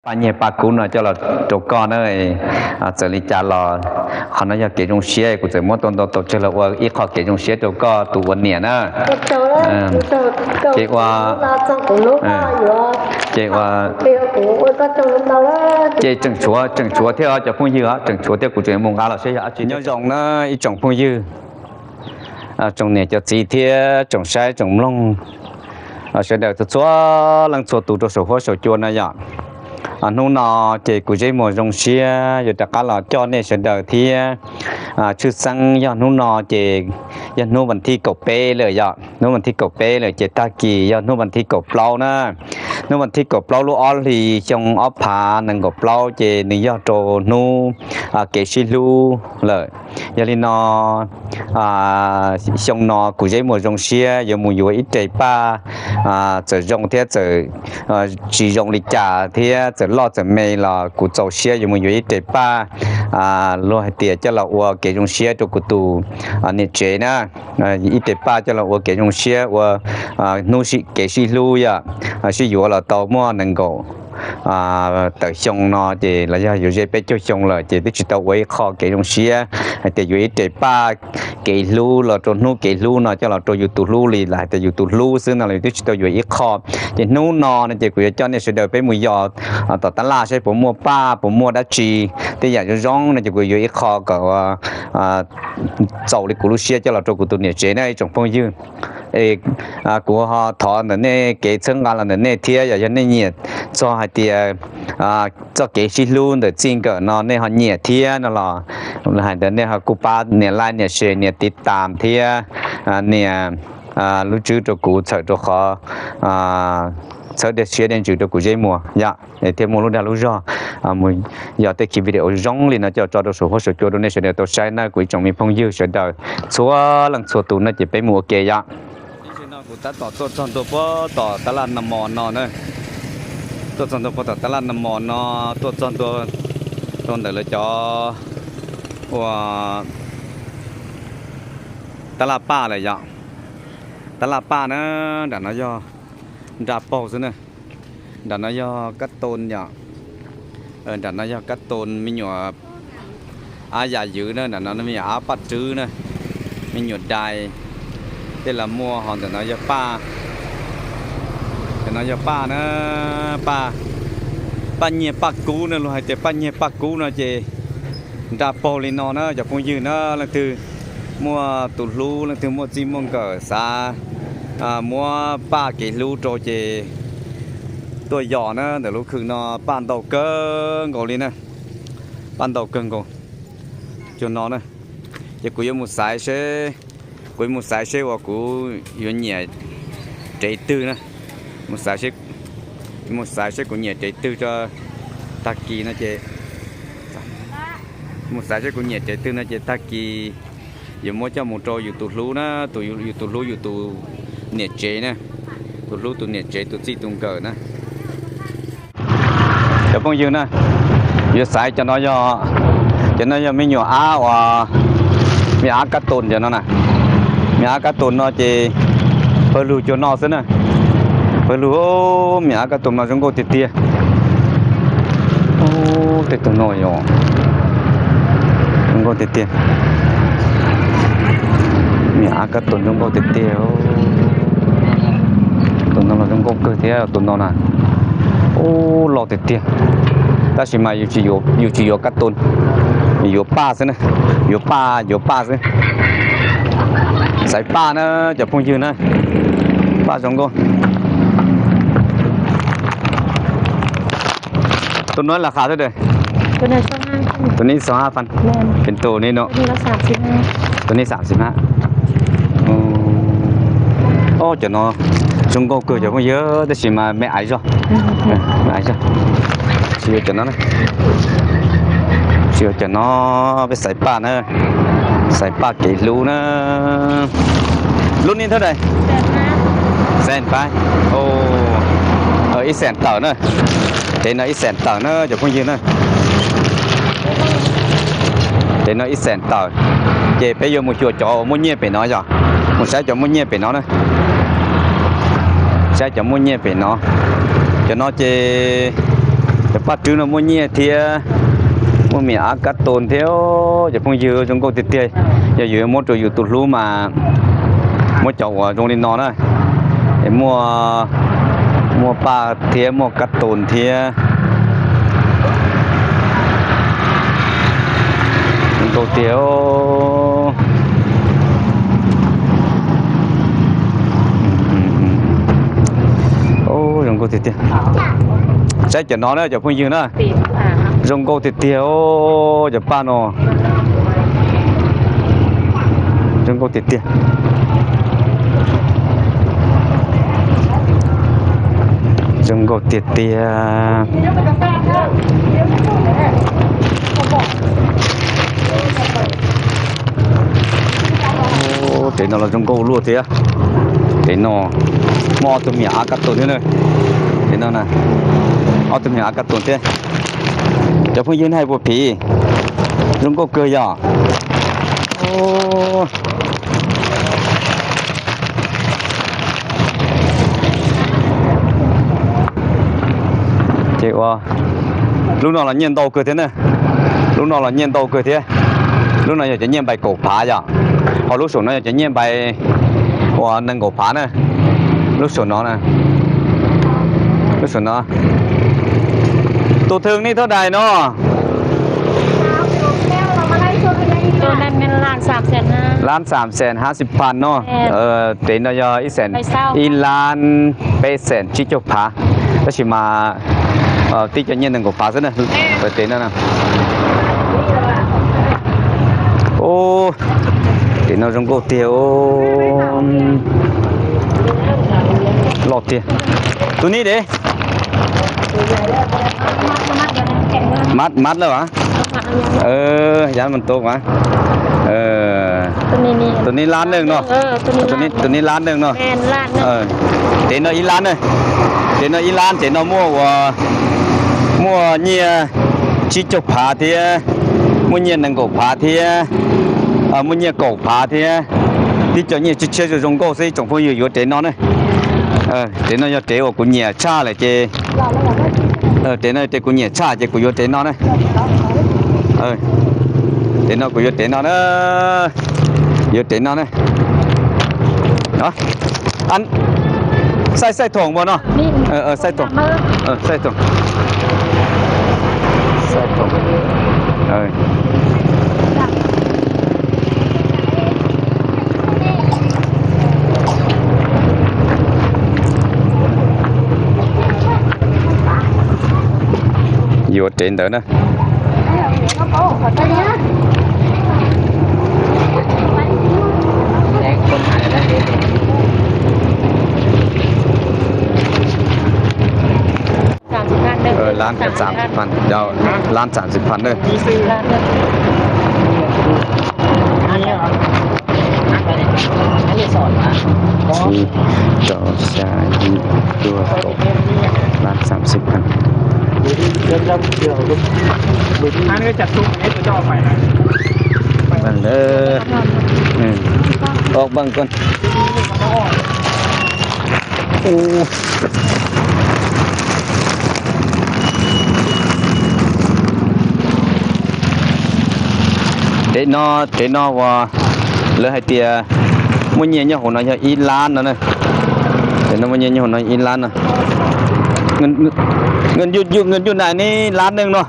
Paj nyiaj paj kub no coj los rau koj na. Txawm li cas los qhov no yog kev zoo siab, kuv txawm muab tau ntau tau tsawg los ua ib qho kev zoo siab rau koj tus ua niam na. Ces ua, ces ua, ces tseem tshuav, tseem tshuav thiab cov phooj ywg, tseem tshuav thiab, kuv tseem mus nqa los seb yog dab tsi. Nyob zoo na ib tsoom phooj ywg, tsoom niam cov txiv thiab tsoom saib tsoom mloog, sawv daws txhua txhua leej txhua tus rau saum huab saum cua no yom. Hnub no ces kuv Zeb Muas zoo siab yuav rov qab los coj nej sawv daws thiab. Tshwj xeeb yog hnub no ces yog hnub vas thib kaum peb lawm yom, hnub vas thib kaum peb lawm ces tag kis yog hnub vas thib kaum plaub na. Hnub vas thib kaum plaub lub ob hlis xyoo ob phav nees nkaum plaub ces nws yog rau hnub kev sib hlub lawm. Yog li no xyoo no kuv Zeb Muas zoo siab yuav mus yuav ib re paj, txawm zoo thiab txawm tsis zoo li cas thiab txawm loj txawm me los kuv txaus siab yuav mus yuav ib re paj, luag hais tias coj los ua kev zoo siab rau kuv tus niam tsev na. Ib re paj coj los ua kev zoo siab, ua hnub kev sib hlub yom. Sib yuav los tau muaj nees nkaum tawm xyoo no ces los yog yuav ze peb caug xyoo lawm ces twb tsis tau ua ib qho kev zoo siab hais tias yuav ib re paj kev hlub los rau hnub kev hlub no coj los rau yus tus hlub li lawm, hais tias yus tus hlub xwb no los twb tsis tau yuav ib qho. Ces hnub no no ces kuv yuav coj nej sawv daws peb mus yos tom tab laj saib puas muaj paj puas muaj dab tsi tej yam zoo zoo no ces kuv yuav ib qho kom txaus li kuv lub siab coj los rau kuv tus niam tsev na ib tsoom phooj ywg. Kuv ho thov ntawm nej kev txhawb nqa los ntawm nej thiab, yog yog nej nyiam txog hais tias txoj kev sib hlub ntawm txij nkawm no nej ho nyiam thiab no los hais ntawd nej ho kuj pab nias like nias share nias tiv tam thiab nias lub tswb rau kuv txhawm rau qhov txhawb siab dej ntsws rau kuv Zeb Muas yom, thiaj muaj lub dag lub zog mus yos tej ki video zoo li no coj tso rau saum huab saum cua rau nej sawv daws tau saib na kuv ib tsoom me phooj ywg sawv daws txhua leej txhua tus no ces peb mus ua ke yom. No kuv tab tom tuaj txog ntua puag tom tab laj no mos no na, tuaj txog ntua puag tom tab laj no mos no, tuaj txog ntua rau ntawm lawv cov ua tab laj paj lawm yom. Tab laj paj na, nram no yog nra paug xwb na. Nram no yog kab toos yom. Nram no yog kab toos me nyuam ab yam ywv na, nram no me nyuam ab paj rwb na, me nyuam dais tej los muaj. Ho ntawm no yog paj, ntawm no yog paj na, paj, paj nyiaj paj kub na, luag hais tias paj nyiaj paj kub no ces nra paug li no na cov phooj ywg na. Leej twg muaj tus hlub, leej twg muaj txij muaj nkawm xav muab paj kev hlub rau ces tuaj yos na. Ntawm lub khw no paj ntau kawg nkaus li na, paj ntau kawg nkaus. Cuag no na, ces kuv yuav mus xaiv seb, kuv yuav mus xaiv seb uas kuv yuav nyiam rev twg na, mus xaiv seb, mus xaiv seb kuv nyiam rev twg tso. Tag kis no ces, mus xaiv seb kuv nyiam rev twg no ces tag kis yuav muab coj mus rau yus tus hlub na, tus, yus tus hlub yus tus niam tsev na, tus hlub tus niam tsev tus txij tus nkawm na. Cov phooj ywg na, yuav xaiv cov no yog, cov no yog me nyuam ab uas, me nyuam ab kab toos cov no na. Me nyuam ab kab toos no ces pawg lug cuag no xwb na. Pawg lug, me nyuam ab kab toos no zoo nkauj tiag tiag. Tej tug no yog zoo nkauj tiag tiag. Me nyuam ab kab toos zoo nkauj tiag tiag. Tus no los zoo nkauj kawg thiab tus no na. Ub, loj tiag tiag. Tab sis mas yus tsis yuav kab toos, yuav paj xwb na. Yuav paj, yuav paj xwb. Xaiv paj na cov phooj ywg na. Paj zoo nkauj. Tus no laj qhov twg? Tus no ib xo hab fan. Pem tus ni no. Tus no xam xim hab. Ob, cov no zoo nkauj kawg cov phooj ywg, tab sis mas me aiv zog. Me aiv zog. Tsis yuav cov no na. Tsis yuav cov no, peb xaiv paj na. Xaiv paj kev hlub na. Lub ni thab dais? Xees pab. Ib xees tawm na. Tev no ib xees tawm na cov phooj ywg na. Tev no ib xees tawm. Ces peb yuav mus xyuas cov uas muaj nyiaj pem no yog. Mus saib cov muaj nyiaj pem no na. Saib cov muaj nyiaj pem no. Cov no ces Cov paj rwb no muaj nyiaj thiab, muaj me av kab toos thiab, cov phooj ywg, zoo nkauj tiag tiag. Yog yus yuav muab rau yus tus hlub mas muab cov uas zoo li no na, es muaj, muaj paj thiab muaj kab toos thiab. Zoo nkauj tiag. Zoo nkauj tiag tiag. Saib cov no na cov phooj ywg na. Zoo nkauj tiag tiag, cov paj no. Zoo nkauj tiag tiag. Zoo nkauj tiag tiag. Tsev no los zoo nkauj luaj thiab. Tsev no muaj ob tug me nyuam av kab toos thiab na. Tsev no na, ob tug me nyuam av kab toos thiab. Cov phooj ywg nej hais puas phim? Zoo nkauj kawg yom. Ces ua, lub no los nyiaj ntau kawg thiab na. Lub no los nyiaj ntau kawg thiab. Lub no yog cov nyiaj npais kaum phav yom, ho lub saum no yog cov nyiaj npais uas nees nkaum phav na. Lub saum no, lub saum no. Tus thwm nej thov dais no? Lab xam xees hab xib phas no. Tsev no yog ib xees, ib lab peb xees tsib caug phav, tab sis mas tib cov nyiaj nees nkaum phav xwb na. Tsev no, tsev no zoo nkauj tiag. Loj tiag. Tus ni de. Mab, mab lawm as. Yav mas tus as. Tus ni lab neej no. Tus ni lab neej no. Tsev no ib lab na. Tsev no ib lab, tsev no muaj ua, muaj nyiaj tsib caug phav thiab, muaj nyiaj nees nkaum phav thiab, muaj nyiaj kaum phav thiab. Tib co nyiaj tshiab tshiab zoo zoo nkauj xwb tsoom phooj ywg, yuav tsev no na. Tsev no yog tsev uas kuv nyiam tshaj lawm ces, tsev no tsev kuv nyiam tshaj ces kuv yuav tsev no na. Tsev no kuv yuav tsev no na. Yuav tsev no na. Xaij, xaij thoom mas no. Xaij thoom. Xaij thoom. Yuav tsev ntawd na. Lab xam xib phas, lab xam xib phas na. Tsib, rau, xya, yim, cuaj, kaum, lab xam xib phas. Tsev no, tsev no uas lawv hais tias muaj nyiaj nyob hauv no yog ib lab no na. Tsev no muaj nyiaj nyob hauv no ib lab no. Nws, nws yug nam ni lab neej no.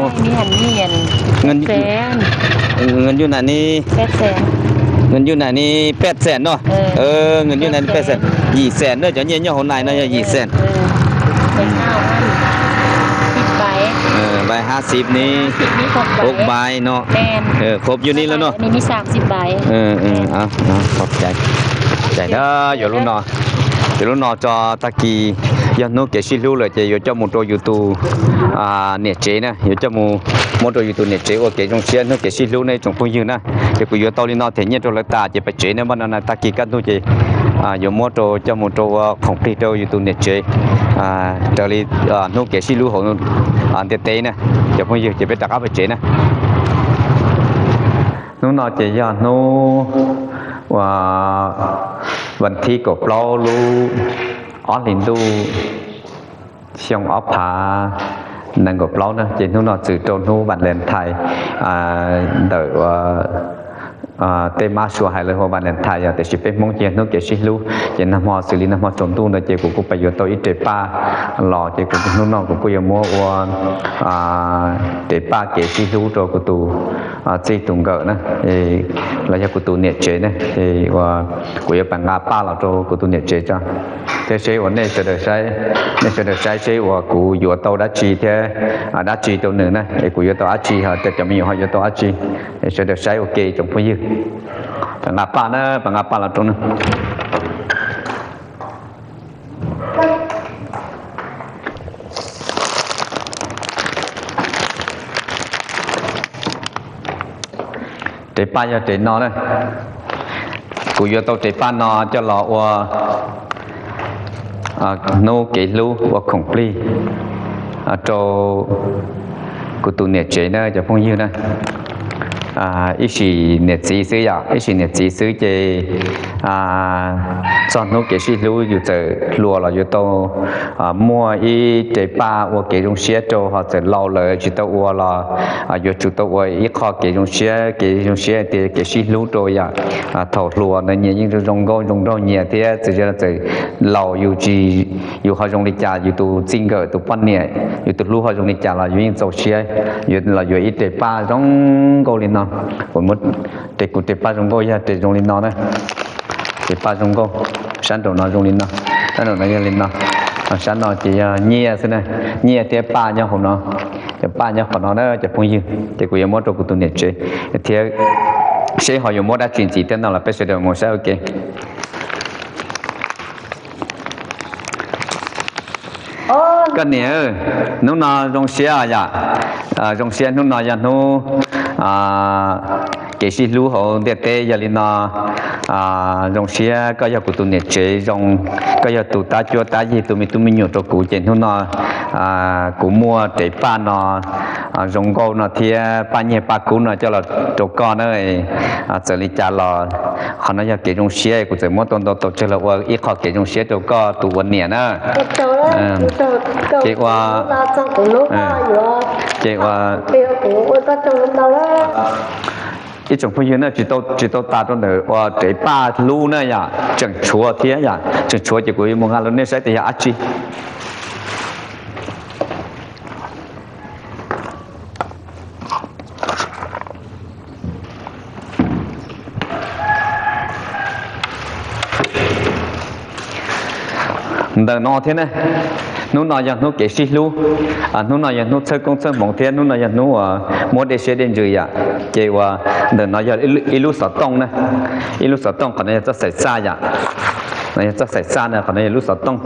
Nws yug nam ni, nws yug nam ni peb xees no. Nws yug nam ni peb xees, yim xees na, cov nyiaj nyob hauv nais no yog yim xees. Bai hab xib ni, ob bai no, khob yug ni lawm no. Cais na, yuav lub no, yuav lub no tso, tag kis yog hnub kev sib hlub lawm ces yuav coj mus rau yus tus niam tsev na, yuav coj mus muab rau yus tus niam tsev ua kev zoo siab hnub kev sib hlub ne tsoom phooj ywg na. Ces kuv yuav tau li no them nyiaj rau lawv tas ces pais tsev na, npaj no na, tag kis kaj ntug ces yuav muab rau coj mus rau ua khoom plig rau yus tus niam tsev raws li hnub kev sib hlub hauv ntiaj teb na. Cov phooj ywg, ces peb rov qab pais tsev na. Hnub no ces yog hnub uas vas thib kaum plaub lub ob hlis ntuj xyoo ob phav nees nkaum plaub na, ces hnub no txwm rau hnub Valentine ntawm tej mab sua hais lawv hu ua Valentine yog, tiam sis peb Hmoob ces yog hnub kev sib hlub. Ces nag hmo xws li nag hmo tsaus ntuj ntawd ces kuv kuj pab yuav tau ib rev paj los, ces kuv hnub no kuv kuj yuav muab ua rev paj kev sib hlub rau kuv tus txij tus nkawm na, los yog kuv tus niam tsev na, ces kuv yuav pab nqa paj los rau kuv tus niam tsev tso, thiab seb uas nej sawv daws saib, nej sawv daws saib seb uas kuv yuav tau dab tsi thiab dab tsi rau nws na, es kuv yuav tau dab tsi ho cov me nyuam ho yuav tau dab tsi, es sawv daws saib ua ke tsoom phooj ywg. Pab nqa paj na, pab nqa paj los rau na. Rev paj yog rev no na. Kuv yuav tau rev paj no coj los ua hnub kev hlub ua khoom plig rau kuv tus niam tsev na cov phooj ywg na. Ib sim niam txiv xwb yom, ib sim niam txiv xwb ces txog hnub kev sib hlub yus txawm hluas los yuav tau muaj ib rev paj ua kev zoo siab rau, ho txawm laus lawm tsis tau ua los yuav tsum tau ua ib qho kev zoo siab, kev zoo siab tias kev sib hlub rau yom. Thaum hluas ntawd nyias yeej zoo zoo nkauj zoo nraug nyias thiab, txawm laus yus tsis, yus ho zoo li cas, yus tus txij nkawm tus poj niam, yus tus hlub ho zoo li cas los yus yeej txaus siab los yuav ib rev paj zoo nkauj li no. Kuv muab rev, kuv rev paj zoo nkauj yog rev zoo li no na. Rev paj zoo nkauj, sab nraum no zoo li no, sab nraum no yog li no, sab no ces yog nyiaj xwb na, nyiaj thiab paj nyob hauv no, cov paj nyob qhov no na cov phooj ywg, ces kuv yuav muab rau kuv tus niam tsev thiab, seb ho yuav muab dab tsi ntxiv thiab no los peb sawv daws mus saib ua ke. Koj niam, hnub no zoo siab yom, zoo siab, hnub no yog hnub kev sib hlub hauv ntiaj teb, yog li no zoo siab koj yog kuv tus niam tsev zoo, koj yog tus tab cuab tab yig tus me tub me nyuam rau kuv, ces hnub no kuv muaj rev paj no zoo nkauj no thiab paj nyiaj paj kub no coj los rau koj na. Txawm li cas los qhov no yog kev zoo siab, kuv txawm muab tau ntau tau tsawg los ua ib qho kev zoo siab rau koj tus ua niam na. Ces ua, ces ua ib tsoom phooj ywg na, tsis tau tas rau ntawm ua rev paj hlub na yom, tseem tshuav thiab yom, tseem tshuav ces kuv yuav mus nqa los nej saib tias yog dab tsi. Ntawm no thiab na, hnub no yog hnub kev sib hlub, hnub no yog hnub txhawb koob txhawb hmoov thiab hnub no yog hnub uas muab dej siab dej ntsws yom. Ces uas ntawm no yog ib lub xov tooj na, ib lub xov tooj, qhov no yog txoj xaim xaj yom. No yog txoj xaim xaj na, qhov no yog lub xov tooj.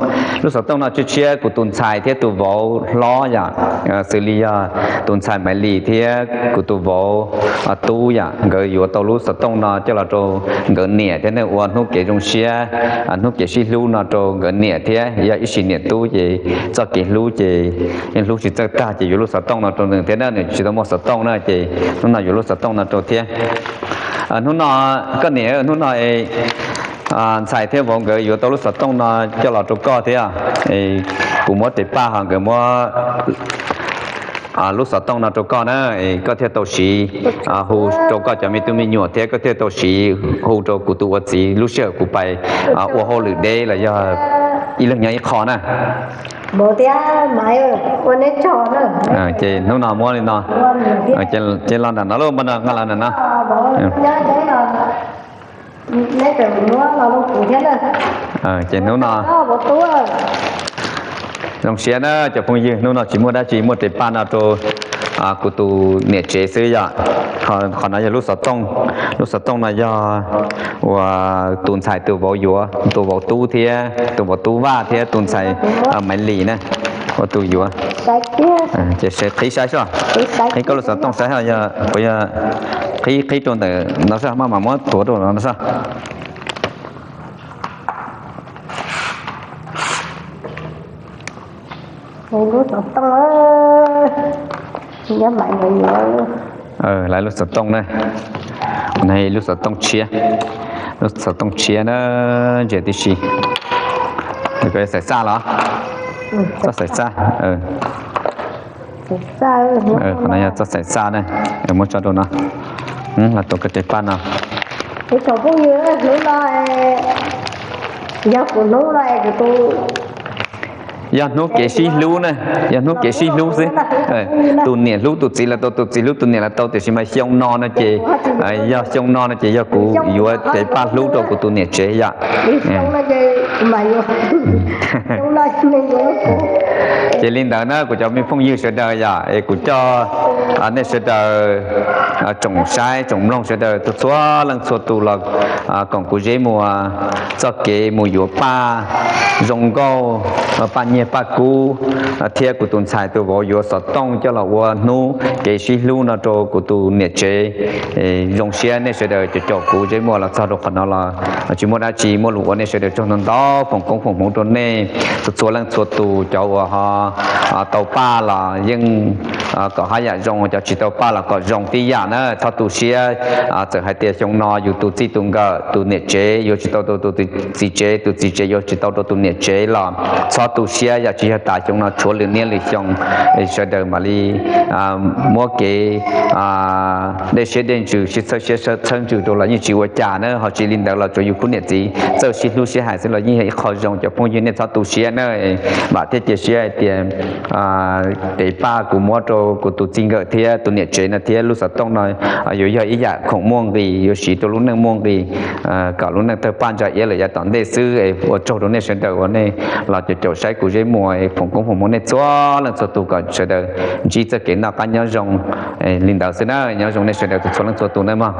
Lub xov tooj no tshiab tshiab kuv tus ntxhais thiab tus vauv hlob yom, xws li yog tus ntxhais Maiv Lis thiab kuv tus vauv Tub yom, nkawd yuav tau lub xov tooj no coj los rau nkawd niam thiab ne, ua hnub kev zoo siab, hnub kev sib hlub no rau nkawd niam thiab, yog ib sim niam tub ces txoj kev hlub ces yeej hlub tsis txawj tag, ces yuav lub xov tooj no rau nws thiab na, nws tsis tau muaj xov tooj na, ces hnub no yuav lub xov tooj no rau thiab. Hnub no, koj niam, hnub no ntxhais thiab vauv nkawd yuav tau lub xov tooj no coj los rau koj thiab. Kuv muab rev paj ho nkawd muab lub xov tooj no rau koj na, koj thiaj tau siv hu rau koj cov me tub me nyuam thiab koj thiaj tau siv hu rau kuv tus ua txiv lub sij hawm kuv pais ua hauj lwm deb los yog ib leeg nyob ib qho na. Ces hnub no muab li no, ces los nram no lauj, nqa los nram no. Ces hnub no zoo siab na cov phooj ywg, hnub no tsis muaj dab tsi, muaj rev paj no rau kuv tus niam tsev xwb yom. Qhov no yog lub xov tooj, lub xov tooj no yog uas tus ntxhais tus vauv yuav, tus vauv Tub thiab tus vauv Tub Vaj thiab tus ntxhais Maiv Lis na, ua tus yuav. Ces qhib saib soj, qhib koj lub xov tooj saib, yog kuv yog qhib, qhib rau ntawm no soj, maj mam muab tuav rau no soj. Lawv lub xov tooj na, lub xov tooj tshiab, lub xov tooj tshiab na, ntsia tib si, xaim xaj los. Txoj xaim xaj, qhov no yog txoj xaim xaj na, muab tso rau no, los tus koj tes paj no. Yog hnub kev sib hlub na, yog hnub kev sib hlub xwb. Tus niam hlub tus txiv los tau, tus txiv hlub tus niam los tau, tiam sis mas xyoo no no ces, yog xyoo no no ces yog kuv yuav tes paj hlub rau kuv tus niam tsev yom. Ces li ntawd na kuv cov me phooj ywg sawv daws yom, es kuv coj nej sawv daws tsoom saib tsoom mloog sawv daws txhua leej txhua tus los koom kuv Zeb Muas txoj kev mus yuav paj zoo nkauj, paj nyiaj paj kub, thiab kuv tus ntxhais tus vauv yuav xov tooj coj los ua hnub kev sib hlub no rau kuv tus niam tsev. Zoo siab nej sawv daws caum caum kuv Zeb Muas los txog rau qhov no los tsis muaj dab tsi, muaj lus ua nej sawv daws tsaug ntau ntau, foom koob foom hmoov rau nej txhua leej txhua tus, cov uas ho tau paj los yeej kom haj yam zoo, cov tsis tau paj los kom zoo tib yam na. Txhob tu siab, txawm hais tias xyoo no yus tus txij tus nkawm tus niam tsev yuav tsis tau rau tus txiv tsev, tus txiv tsev yuav tsis tau rau tus niam tsev los txhob tu siab, yam tsis yog tas xyoo no tshuav lwm niaj lwm xyoo sawv daws mam li muab kev dej siab dej ntsws sib txhawb siab txhawb ntsws rau los yeej tsis ua cas na. Ho tsis li ntawd los tsuav yus khub niam txiv txawj sib hlub sib hais xwb los yeej yog ib qho zoo. Cov phooj ywg nej txhob tu siab na, vam thiab cia siab hais tias tes paj kuv muab rau kuv tus txij nkawm thiab tus niam tsev no thiab lub xov tooj no yuav yog ib yam khoom muaj nqis, yuav siv rau lub neej muaj nqis, kom lub neej tawg paj ntsa iab lawm yav tom ntej xwb. Es ua tsaug rau nej sawv daws uas nej los caum caum saib kuv Zeb Muas, foom koob foom hmoov nej txhua leej txhua tus kom sawv daws ntsib txoj kev noj qab nyob zoo. Li ntawd xwb na, nyob zoo nej sawv daws txhua leej txhua tus na mog.